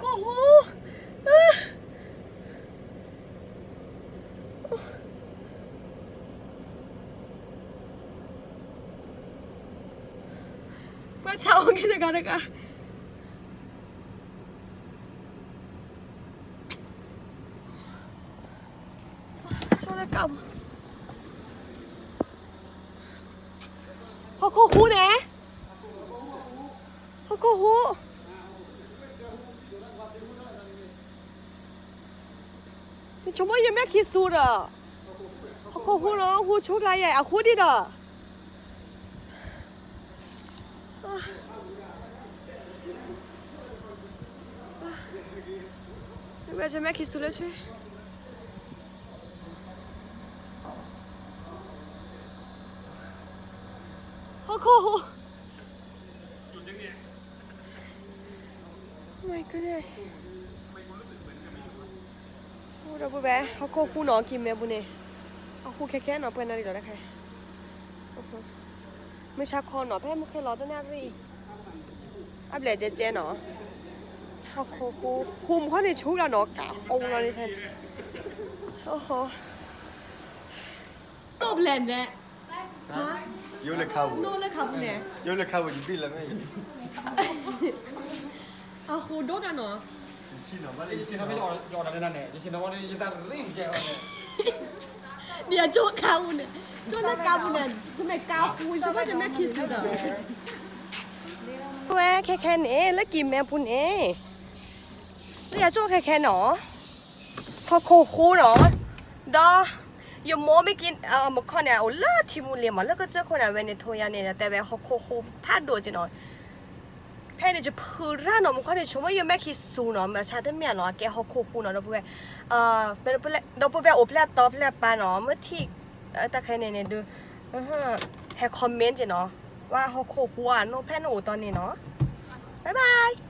ကဟူ, ပှၤဆါအိၣ်က့ၤတဂၤတဂၤ, ဟီၣ်ခိၣ်ဟူန့ၣ်, ဟီၣ်ခိၣ်ဟူ, နဆိကမိၣ်ယမဲာ်ခံစူၤဒီး, ဟီၣ်ခိၣ်ဟူနီၤ ဟူဆူကျါယဲၢ် အဟူဒံးဒီး, ဝဲယမဲာ်ခံစူၤလၢဆ့, ဟီၣ်ခိၣ်ဟူ, my goodness, ဒီပုၢ်ဝဲၢ် ဟီၣ်ခိၣ်ဟူနီၤ ကံၤမဲပူၤန့ၣ်, အဟူခဲခဲနီၤ ပှဲၤနၣ်ရံၣ်လီၤတခါ, မုၢ်ဆါခီနီၤ ဖဲမုၢ်ခဲလီၤတနၣ်ရံၣ်, အဘျဲၣ်ကဲကဲနီၤ, ဟီၣ်ခိၣ်ဟူ, ဟူမခီန့ၣ်ဆူလီၤနီၤ ကးအီလီၤန့ၣ်, အိၣ်ဘျဲၣ်န့ၣ်, ယိလၢခါပူၤ, ယိလၢခါပူၤ ယဘံၣ်လၢမ့ၢ်, အဟူဒိၣ်တၢ်နီၤ, ယဆိကမိၣ်န့ၣ်, ယဆိကမိၣ်န့ၣ် ယသးရ့ၣ်ကဲအီၤန့ၣ်, ဒီးကၠိခါပူၤန့ၣ်, ကၠိလၢကါပူၤန့ၣ် တမ့ၢ်ကါပူၤ ယဆိကမိၣ်တမ့ၢ်ခံစူၤဒီး, ဝဲခဲခဲန့ၣ် လၢကံၤမဲပူၤန့ၣ်, လၢယကၠိခဲခဲနီၤ, ဟီၣ်ခိၣ်ဟူနီၤ, ဒီး ယမိၢ်မ့ၢ်က့ၤ, မခီန့ၣ် အိၣ်လၢထံမူလ့ၤမး လၢကစၢၢ်ခိၣ်န့ၣ် အဝဲန့ၣ် ထိယၤန့ၣ် တဲဝဲဟီၣ်ခိၣ်ဟူဖးဒိၣ်က့နီၤ, ဖဲန့ၣ် ယဖုးရၣ်နီၤ မခီန့ၣ် ဆိကမိၣ်ယမဲာ်ခံစူၤနီၤ မ့ၢ်ဆါတမ့ၢ်နီၤ အကဲဟီၣ်ခိၣ်ဟူနီၤ ဒီပုၢ်ဝဲၢ်, ဒီပုၢ်ဝဲၢ်အိၣ်ဖျဲၣ်သီဖျဲၣ်ပၤနီၤ မ့ၢ်ထံၣ်, တၢ်ခဲန့ၣ်န့ၣ်ဒုး, ဟဲ comment က့နီၤ, ဝဲဟီၣ်ခိၣ်ဟူဧါ နဖဲနအိၣ်တီန့ၣ်နီၤ, bye bye.